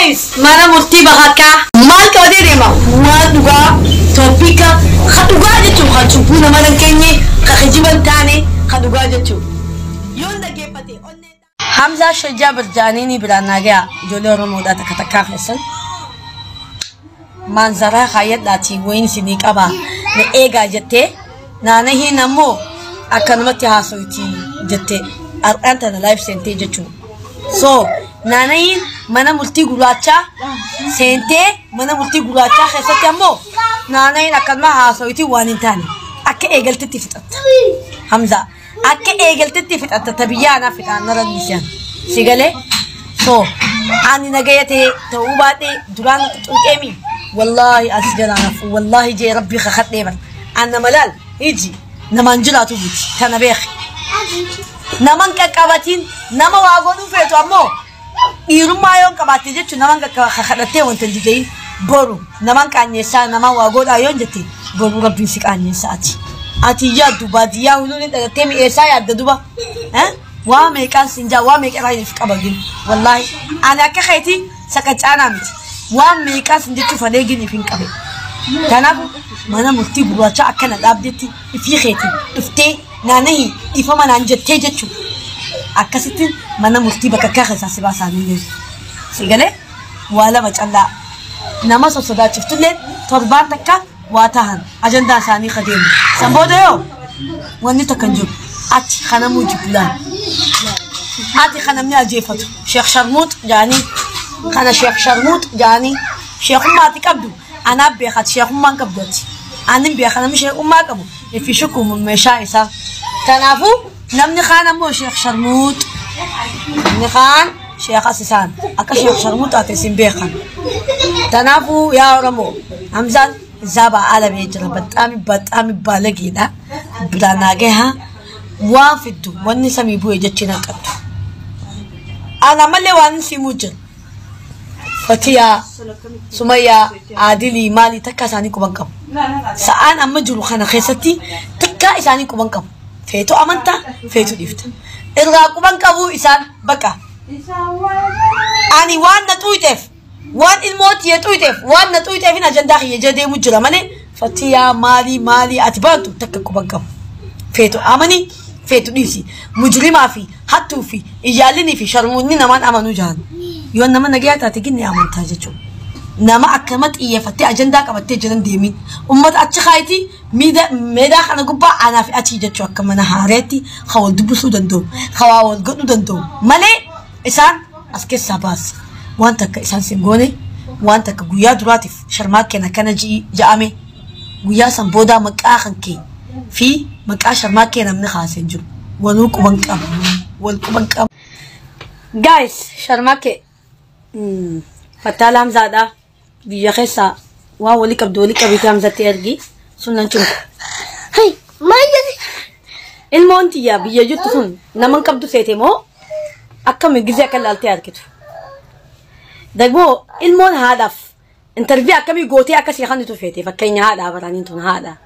Guys, mana murtii bakakkaa maal qabatee deema? Waan dhugaa topic ka dhugaa jechuun kan cubbuu nama hin keenye, ka kijiba hin taane, ka dhugaa jechuun. Yoon dhaggeeffate onnee. Hamzaa Shajjaa Birjaaniini biraan naa ga'a ijoollee Oromoodhaa takka takkaa keessan. Maanzaraa kaayyadhaatii wayin isinii qabaa na eegaa jettee naanahiin ammoo akkanumatti haasoyti jette har'aan tana live seentee jechuudha. So naanahiin mana murtii gurraachaa seentee mana murtii gurraachaa keessatti ammoo naanahiin akkanuma haasoyti waan hin taane akka eegaltetti fixatta. Hamzaa akka eegaltetti fixatta ta biyyaa anaa fixaan narra dhiisan. Si galee? So ani nagaya ta'e ta'uu baadhee duraan natti xuuxeemi. Wallaahi as jalaan hafu wallaahi jee rabbii kakadhee bar. An nama laal iji namaan jiraatu miti tana beeki. Naman qaqqabatiin nama waa godhuu feetu ammoo dhiirummaa yoon qabaatte jechuun naman kakadhattee wanta hin didayin boru naman qaanyeessaa naman waa godhaa yoon jette boru rabbiin si qaanyeessa ati. Ati yaaddu baadiyyaa huluun hin dhalattee mi'eessaa yaadda duba. Waa meeqaan sin jaa waa meeqaan if qaba gin wallaahi ani akka keetii saqacaanaa miti waan meeqaan sin jechuuf alee gin if hin qabe. Kanaaf mana murtii gurraachaa akka na dhaabdetti ifii keetii dhuftee naanahi dhiifama naan jettee jechuudha. Akkasitti mana murtii bakka akka keessaa si baasaa ni jiru. Si galee waa lama callaa nama sossodaachiftillee torbaan takka waa tahan ajandaa isaanii ka deemu. San booda yoo wanni takka hin jiru. Ati kanamuu jibbulaan. Ati kan namni ajeeffatu. Sheekh Sharmuut jaanii kana Sheekh Sharmuut jaanii sheekummaa ati qabdu anaa beekati sheekummaan qabdu ati. Anin beeka namni sheekummaa qabu ifi shukumu meeshaa isaa. Kanaafuu namni kaan ammoo Sheekh Sharmuut. Namni kaan Sheekh Asisaan akka Sheekh Sharmuut taate isin beekan. Kanaafuu yaa Oromoo Hamzaan zaaba alamee jira baxaami baxaami baalageedha. Biraan naa gahaa waan fiddu wanni samii bu'e jechi nan qabdu. Ana malee waan simuu jira. Fatiyaa, Sumayyaa, Adilii maalii takka isaanii quban qabu. Sa'aan amma jiru kana keessatti takka isaanii quban qabu. Feetu amantaa, feetu dhiifta. Irraa quban qabu isaan bakka. Ani waan na xuyxeef, waan ilmoo tiyya xuyxeef, waan na xuyxeef ajandaa kiyya jala deemu jira malee Fatiyaa maalii maalii ati baantu takka quban qabu. Feetu amanii, feetu dhiisi. Mujrimaa fi hattuu fi iyyaallinii fi sharmuunni namaan amanuu jahan. Yoo nama nagayaa taate ginni amantaa jechuudha. Nama akkama xiyyeeffattee ajandaa qabattee jiran deemin. Uummata achi kaayitii meedaa kana gubbaa anaa fi achii jechuu akka mana haareetti kan wal dubbisuu danda'u, kan waa wal godhuu danda'u malee isaan as keessaa baasi. Waan takka isaan sin goone waan takka guyyaa duraatiif sharmaa keenya akkana ji'i ja'ame guyyaa san boodaa maqaa kan kee fi maqaa sharmaa kee namni kaasee jiru. Waluu quban qaba. Wal quban qaba. Guys, sharmaa kee Fattaala Hamzaadha. Biyya keessaa waan walii qabdu walii qabite Hamzatti ergi. Sunan cinku. Hey, maal jedhe? Ilmoon tiyya biyya jirtu sun nama hin qabdu seete moo akkami gizee akka ilaaltee argitu. Dagmoo ilmoon haadhaaf interview akkamii gootee akkasii kan nuti feete fakkeenya haadhaa baraniin tun haadha.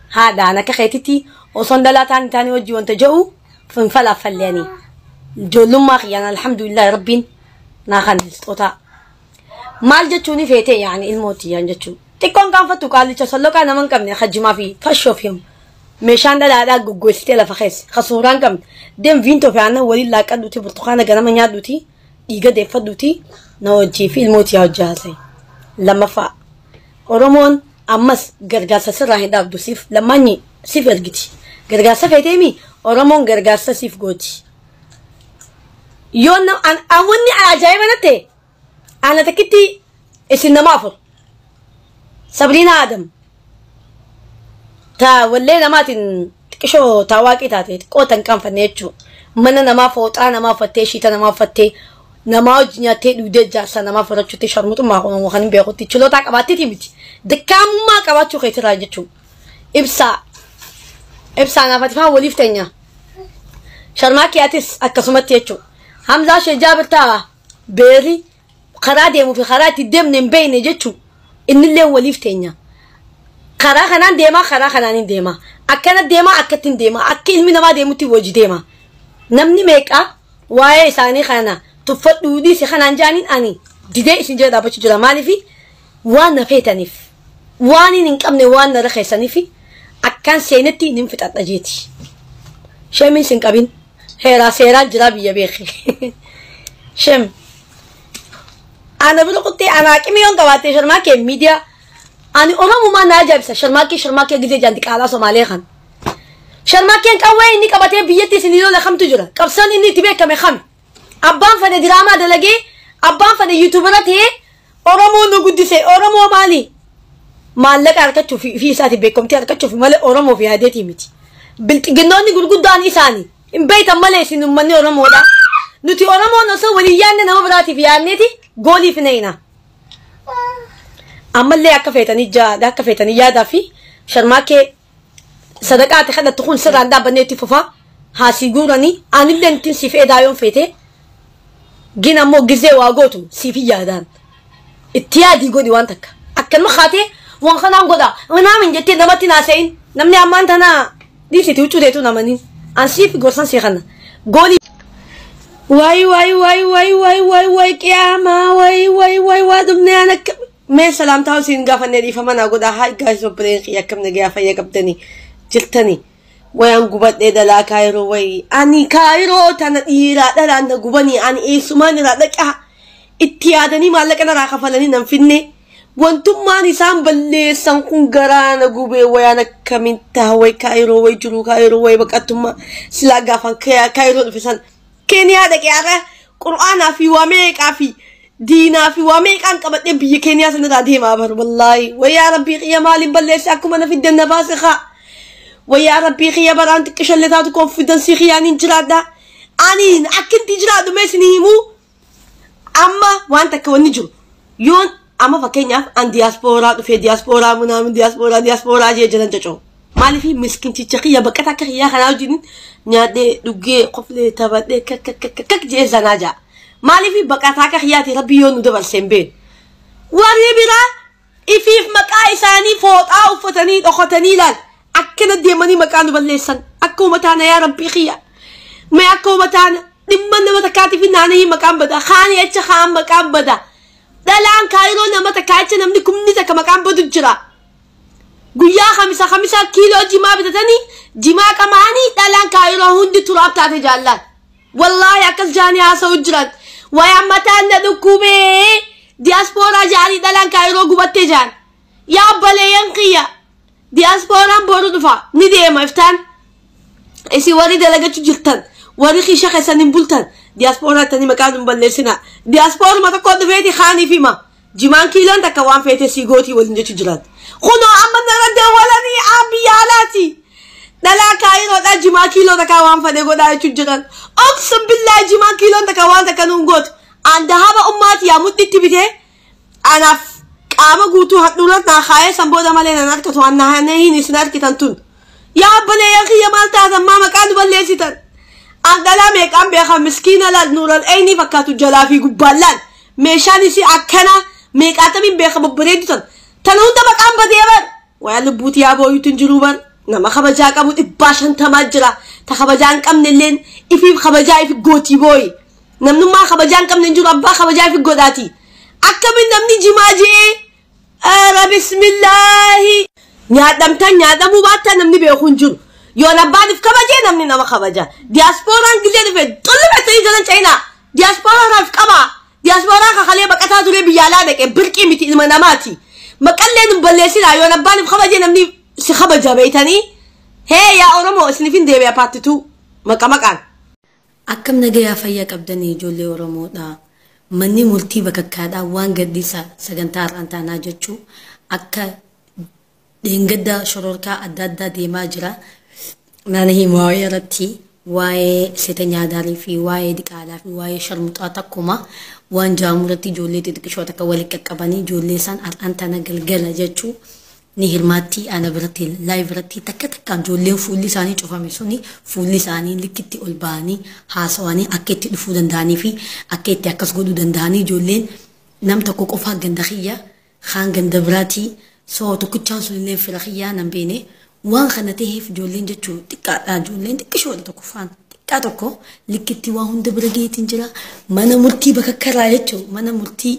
Haadhaan akka keetitti osoo dhalaa taanii taanii hojii wanta jedhu finfalaaf falleanii. Ijoollummaa kiyyaan alhamdulillah rabbiin naa kan xootaa. Maal jechuun feetee yaani ilmoo tiyyaan jechuun. Xiqqoon gaanfattu qaallicha solloqaa nama hin qabne hajjimaa fi fashoof himu. Meeshaan dhalaadhaa goggogsitee lafa keessa ka suuraan qabne deem viintoo fi aannan waliin laaqadhuuti burtukaana ganama nyaadhuuti dhiiga deeffadhuuti na wajjii fi ilmoo tiyyaa hojii haasa'e. Lammaffaa Oromoon ammas gargaarsa sirraa hin dhaabdu siif lammaanyi siif ergiti. Gargaarsa feeteemi Oromoon gargaarsa siif gooti. Yoo wanni ajaa'iba natti ana takkitti isin nama afur. Sabriinaa Adam ta wallee namaatiin xiqqishoo tawaaqii taate xiqqoo tan qaanfanne jechuudha. Mana namaa fooxaa namaa uffattee shiita namaa uffattee namaa hojii nyaattee dhugdee jaarsa namaa fudhachuutti sharmuxummaa kan hin beekutti chilootaa qabaatteeti miti. Dikkaamummaa qabaachuu keetirraa jechuudha. Ibsaa ibsaa naaf ati faan waliif teenya. Sharmaa kiyaatis akkasumatti jechuudha. Hamzaa ishee jaabirtaa beerri karaa deemuu fi karaa itti deemne hin beekne jechuudha. Innillee waliif teenya. Karaa kanaan deemaa karaa kanaan hin deemaa. Akkana deemaa akkatti hin deemaa. Akka ilmi namaa deemutti wajji deema. Namni meeqaa waa'ee isaanii kana tuffadhuu dhiise kanaan jaaniin ani Didee isin jala dhaabbachuu jira. Maaliif waan na feetaniif, waan hin qabne waan na rakeessaniif akkaan seenetti nin fixadha jeeti. Sheemiin sin qabin. Heeraa seeraan jira biyya beeki. Sheem. Ana bira kuttee ana aqimi yoon qabaatte Sharmaakee miidiyaa ani Oromumaa na ajaa'ibsa. Sharmaakee Sharmaakee gizee jaanti qaalaa Somaalee kan. Sharmaakeen qawwee inni qabatee biyyatti isin lola kamtu jira. Qabsoon inni itti beekame kami. Abbaan fedhe diraamaa dalagee, abbaan fedhe yuutuubara ta'ee Oromoo nu guddise. Oromoo maali? Maallaqa argachuuf fi isaati beekamtii argachuuf malee Oromoo fi yaadeetii miti. Bilxiginnoonni gurguddaan isaanii hin beektan malee isin uummanni Oromoodha. Nuti Oromoon osoo walii yaadne nama biraatiif yaadneeti gooliif neena. Ammallee akka feetanii jaadha, akka feetanii yaadaa fi Sharmaakee sadaqaati kadhattu kun sirraan dhaabbannee itti fufaa haasii guuranii anillee ittiin siif eedaa yoon feete gin ammoo gizee waa gootu siif hin yaadaan. Itti yaadii godhi waan takka. Akkanuma kaatee waan kanaan godha naamin jettee namatti naasa'in namni ammaan tana dhiisiti huccuu teetu namanii an siif gorsan sii kana goolii. Waay waay waay waay waay waay waay qiyaamaa waay waay waay waa dhumnee an akka mee salaamtaa isin gaafannee dhiifama naa godhaa. Haa gaayis, obboleen kiyya, akkam nagayaa fayya qabdanii jirtanii? Wayaan gubadhee dhalaa Kaayiroo. Wayi ani Kaayiroo tana dhiiraa dhalaan na gubanii ani eessumaan irraa dhaqaa itti yaadanii maallaqa narraa kafalanii nan finne. Wantummaan isaan balleessan kun garaa na gubee. Wayaan akkamiin ta'a? Way Kaayiroo, way jiruu Kaayiroo, way baqattummaa. Silaa gaafan Kaayiroo dhufe san Keeniyaa dhaqee har'a qur'aanaa fi waa meeqaa fi diinaa fi waa meeqaan qabadhee biyya Keeniyaa sanarraa deemaa bar. Wallaahi wayyaa rabbii qiyya maaliin balleesse? Akkuma na fiddan na baase haa. Wayyaa rabbii qiyya baraan xiqqishallee taatu konfidansii qiyyaan hin jiraadha. Aniin akkinti jiraadhu mee isin himuu. Amma waan takka wanni jiru, yoon amma fakkeenyaaf an diyaaspooraa dhufee diyaaspooraa munaamin diyaaspooraa diyaaspooraa jee jalan cacoo. Maaliif miskinticha kiyya baqata akka kiyyaa kanaa wajjin nyaadhee dhugee qoflee taphadhee kak kak kak kak jee zanaa ja'a. Maaliif baqataa akka kiyyaati rabbii yoo nu dabarse hin beenu. Warri biraa ifiif maqaa isaanii fooxaa uffatanii dhokatanii ilaal akkana deemanii maqaa nu balleessan. Akka uumataana yaa rabbii kiyya. Mee akka uumataana dhimma nama takkaatiif naannoo maqaan bada, kaanii acha kaan maqaan bada. Dhalaan Kaayiroo nama takka acha namni kumni takka maqaan badu jira. Guyyaa kamisa kamisa kiiloo jimaa bitatanii jimaa qamaanii dhalaan Kaayiroo hundi turaaf taate jaallaan. Wallaahi akkas jaanii haasa'u jiran. Wayaan mataan na dhukkubee diyaaspooraa jaanii dhalaan Kaayiroo gubattee jaan. Yaa obboleeyyan kiyya, diyaaspooraan boru dhufa ni deema iftaan. Isin warri dalagachuu jirtan, warri kiisha keessan hin bultan, diyaaspooraa ittanii maqaa hin balleessina. Diyaasporuma tokko dhufeeti kaaniif hima. Jimaan kiiloon takka waan feete sii gootii waliin jechuu jiran. Kunoo amma nara dawwalanii biyya alaati. Dhalaa Kaayiroodhaa jimaa kiiloo takka waan fedhe godhaa jechuu jiran. Oksum billaa jimaan kiiloon takka waan takka nuun gootu. An dahaba ummaati yaa mudhitti bitee anaaf qaama guutuu handhuura naa kaayee san booda malee nan harkatu an hin isin harkitan tun. Yaa obboleeyyan kiyya, maal taatan? Maa maqaa nu balleessitan? An dhalaa meeqaan beekan miskiina laal nuural eenyii fakkaatu jalaa fi gubbaan laal. Meeshaan isii akkana meeqaatamiin beeka babbareeddu tan. Tana hunda maqaan badee bar. Wayaa lubbuuti yaa booyuutu hin jiruu bar. Nama kabajaa qabu 550 jira. Ta kabajaa hin qabne illeen ifiif kabajaa ifi gootii booyi. Namnummaa kabajaa hin qabne hin jiru, abbaa kabajaa ifi godhaati. Akkamiin namni jimaa je'ee ara bismillaahi. Nyaadhamtan nyaadhamuu baattan namni beeku hin jiru. Yoon abbaan if kabajee namni nama kabaja. Diyaaspooraan gizee dhufe xullumettanii jalan cayinaa. Diyaaspooraaf qaba. Diyaaspooraa kakalee baqataa turee biyya alaa dhaqe birqii miti, ilma namaati. Maqallee nu balleessinaa. Yoon abbaan if kabajee namni si kabaja beeytanii. Hee yaa Oromoo, isiniif hin deebi'a paattituu maqa maqaan. Akkam nagayaa fayyaa qabdanii ijoollee Oromoodha? Manni murtii bakakkaadhaa waan gadhiisa sagantaa har'aan taanaa jechuu akka dheengadda shororkaa adda addaa deemaa jira. Naannoo waa'ee irratti waa'ee seeta nyaadaarii fi waa'ee diqaalaa fi waa'ee sharmuxaa takkuma waan jaamu irratti ijoollee xixiqqishoo takka walitti qaqqabanii ijoollee isaan har'aan tana galgala jechuu ni hirmaatti. Ana biratti live irratti takka takkaan ijoolleen fuulli isaanii cufame suni fuulli isaanii likkitti ol ba'anii haasawanii akka itti dhufuu danda'anii fi akka itti akkas godhuu danda'anii ijoolleen nam tokko qofaa ganda kiyya kaan ganda biraatii soo tokkichaan sun illee fira kiyyaa nan beene. Waan kana ta'eef ijoolleen jechuu xiqqaadha, ijoolleen xiqqishoodha, tokkoffaan xiqqaa tokko likkitti waa hunda bira geetiin jira mana murtii bakakkaraa jechuu mana murtii.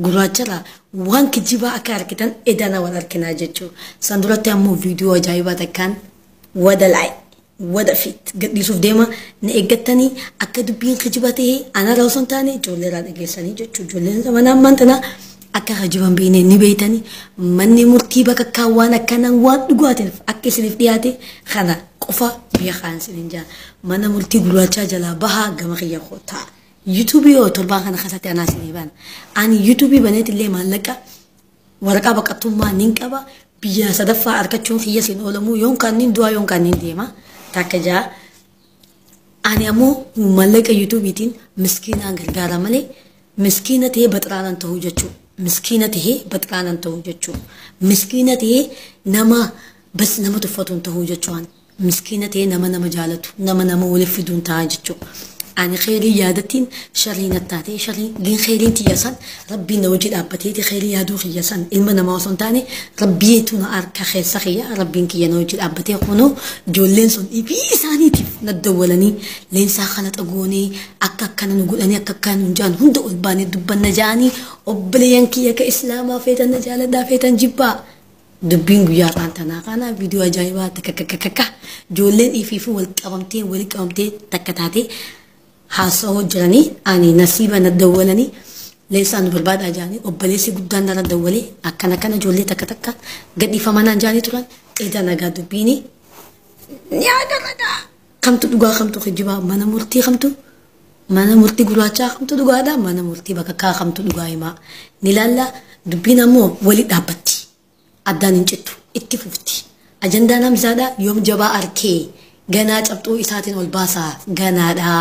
Gurraacharraa waan kijibaa akka argitan edana wal arginaa jechuudha. San duratti ammoo viidiyoo ajaa'ibaa takkaan wada laay wada fit gadhiisuuf deema na eeggattanii akka dubbiin kijiba ta'e anarraa osoo hin taane ijoolleerraa dhageessanii jechuudha. Ijoolleen zamana ammaan tana akka kijiban beekne ni beeytanii manni murtii bakakkaa waan akkanaan waan dhugaatiif akka isiniif dhiyaate kana qofa beekaan isiniin jaa. Mana murtii gurraachaa jalaa bahaa gama kiyya kootaa. Yuutuubii yoo torbaan kana keessatti anaa isinii bana. Ani yuutuubii baneetillee maallaqa waraqaa baqattummaa nin qaba. Biyya sadaffaa argachuun kiyya siin oolamuu yoon kaannin du'aa yoon kaannin deema. Takka jaa. Ani ammoo maallaqa yuutuubiitiin miskiinaan gargaara malee miskiina ta'ee baxiraanan ta'uu jechuudha. Miskiina ta'ee baxiraanan ta'uu jechuudha. Miskiina ta'ee nama bas nama tuffatuun ta'uu jechuudha. Miskiina ta'ee nama nama jaalatu nama nama waliif fiduun ta'a jechuudha. Ani kheyrii yaadattiin sharrii nattaatee sharrii gin kheyriin tiyya san rabbiin na wajji dhaabbateeti kheyrii yaaduu kiyya san ilma namaa osoo hin taane rabbiitu na harka keessa kiyya rabbiin kiyya na wajji dhaabbatee kunoo ijoolleen sun dhibii isaaniitiif na dawwalanii leensaa kalaxa goonee akka akkana nu godhanii akka akkana nu jaan hunda ol baanee dubbanna jaanii obboleeyyan kiyya ka islaamaa feetan na jaaladhaa feetan jibbaa. Dubbiin guyyaa har'aan tanaa kana viidiyoo ajaa'ibaa takka takka takka ijoolleen ifiifuu wal qabamtee wal qabamtee takka taatee haasawoo jiranii ani nasiiba na dawwalanii leessaan nu barbaadaa jiranii obboleessi guddaan narra dawwalee akkana akkana ijoollee takka takka gadhiifamaa naan jaanii turan eda nagaa dubbiini nyaata ragaa kamtu dhugaa kamtu kijibaa mana murtii kamtu mana murtii gurraachaa kamtu dhugaadha mana murtii bakakkaa kamtu dhugaa himaa ni laalla dubbiin ammoo wali dhaabbatti addaan hin cittu itti fufti ajandaan Hamzaadha yoom jabaa arkee ganaa cabxuu isaatiin ol baasaa ganaadha.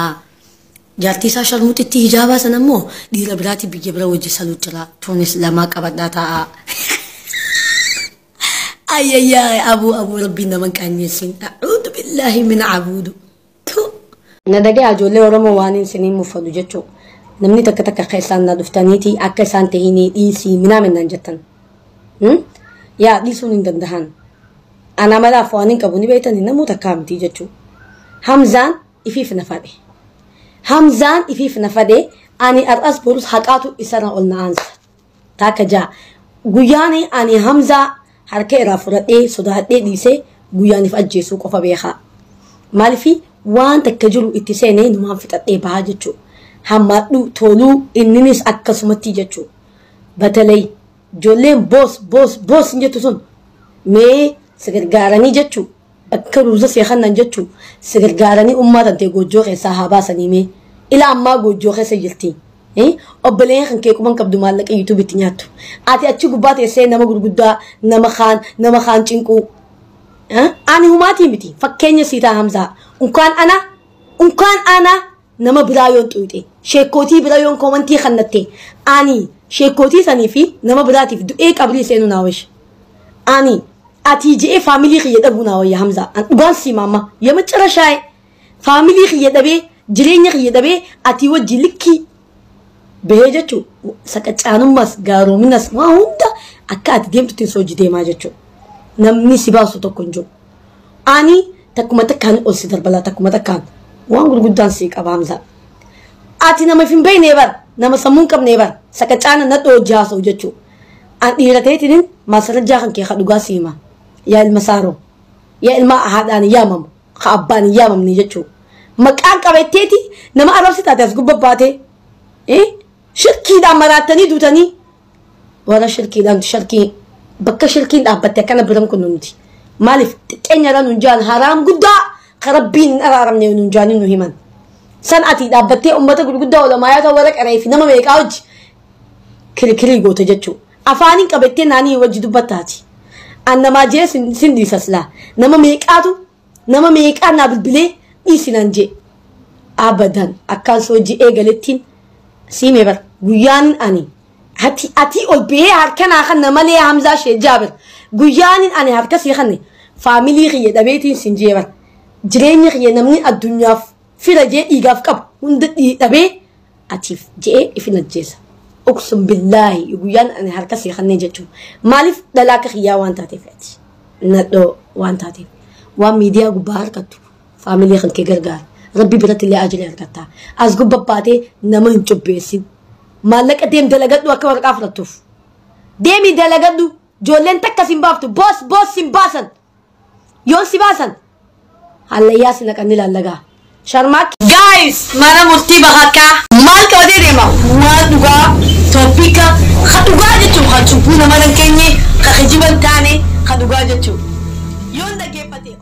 Jaartii isaa sharmuxitti hijaabaa sana immoo dhiira biraati biyya bira wajji saluu jira. Tunis lamaa qabadhaa taa'a. Ayyayyaa abuu abuu rabbiin nama hin qaanyeessin. A'uudu billaahi min abuudu. Na dhaga'aa ijoollee Oromoo waan isiniin muffatu jechuudha. Namni takka takka keessaan na dhuftaniiti akka isaan tahinii dhiisii minaamin naan jettan. Yaa dhiisuun hin dandahan. Ana malaaf waan hin qabu ni beektanii namoota takkaa miti jechuudha. Hamzaan ifiif na fadhe. Hamzaan ifiif na fadhe ani har'as borus haqaatu isarra ol na aansa. Takka jaa. Guyyaan ani Hamzaa harka irraa fudhadhee sodaadhee dhiisee guyyaan if ajjeesuu qofa beekaa. Maaliif waan takka jiru itti seenee numaan fixadhee bahaa jechuudha. Hammaadhu toluu inninis akkasumatti jechuudha. Batalay ijoolleen boos boos boos hin jettu sun mee si gargaaranii jechuudha. Akka ruuza seekannan jechuudha. Si gargaaranii ummaa tantee goojjoo keessaa haa baasanii mee. Ila ammaa goojjoo keessa jirti. Obboleen kan kee quban qabdu maallaqa yuutuubitti nyaattu. Ati achi gubbaa teessee nama gurguddaa nama kaan cinquu. Ani humaatii miti fakkeenya sii ta'a Hamzaa. Unkaan ana nama biraa yoon xuyxe sheekootii biraa yoon koomantii kannatte ani sheekootii sanii fi nama biraatiif du'ee qabrii seenuu naa wayya. Ani ati je'ee faamilii kiyya dhabuu naa wayya Hamzaa. An dhugaan sii maamma yama faamilii kiyya dhabee jireenya kiyya dhabee ati wajji likkii bahee jechuun saqacaanummaas gaaroominas waan hunda akka ati deemtutti hin soojii deemaa jechuudha. Namni si baasu tokko hin jiru. Ani takkuma takkaan ol si darbala takkuma takkaan waan gurguddaan si qaba Hamzaa. Ati nama hin beekne bar nama sammuu hin qabne bar saqacaana nadhoo hojii haasa'u jechuudha. An dhiira ta'eetiin maasarajjaa kan kee ka dhugaa si hima. Yaa ilma saaroo yaa ilma haadhaan hin yaamamu ka abbaan hin yaamamne jechuudha. Maqaan qabatteeti nama arrabsi taate as gubbaa baatee shirkiidhaan maraattanii duutanii warra shirkiidhaan shirkii bakka shirkiin dhaabbatte akkana biran kun nuti. Maaliif xiqqeenyarra nuun jaan haraam guddaa ka rabbiin hin araaramne nuun jaanii nu himan. San ati dhaabbattee uummata gurguddaa olamaayaa warra qaree fi nama meeqaa hojii kirkirii goote jechuudha. Afaaniin qabattee naanii wajji dubbattaati. An namaa jee sin dhiisas laa. Nama meeqaatu nama meeqaa naa bilbilee dhiisinaan jee. Abadan akkaan soojii eegalettiin siimee bar guyyaan ani ati ol bahee harka naa kanna malee Hamzaa shee Jaabir guyyaan ani harka sii kanne faamilii kiyya dhabeetiin sin jee bar jireenya kiyya namni addunyaaf fira jee dhiigaaf qabu hunda dhabee atiif jee ifin ajjeesa. Uqsum billaahi guyyaan ani harka sii kannee jechuudha. Maaliif dhalaa akka kiyyaa waan taateef ati nadhoo waan taateef waan miidiyaa gubbaa harkattu faamilii kan kee gargaara. Rabbi biratti illee ajirii argatta. As gubbaa baatee nama hin cubbeessin. Maallaqa deem dalagadhu akka waraqaa fudhattuuf. Deemii dalagadhu, ijoolleen takka sin baaftu, boos boos sin baasan. Yoon si baasan hallayyaa si naqanni laallagaa. Sharmaak. Guys, mana murtii bakakkaa maal qabatee deema? Waan dhugaa, topic ka dhugaa jechuun, kan cubbuu nama hin keenye, ka kijiba hin taane, ka dhugaa jechuun. Yoon dhaggeeffate.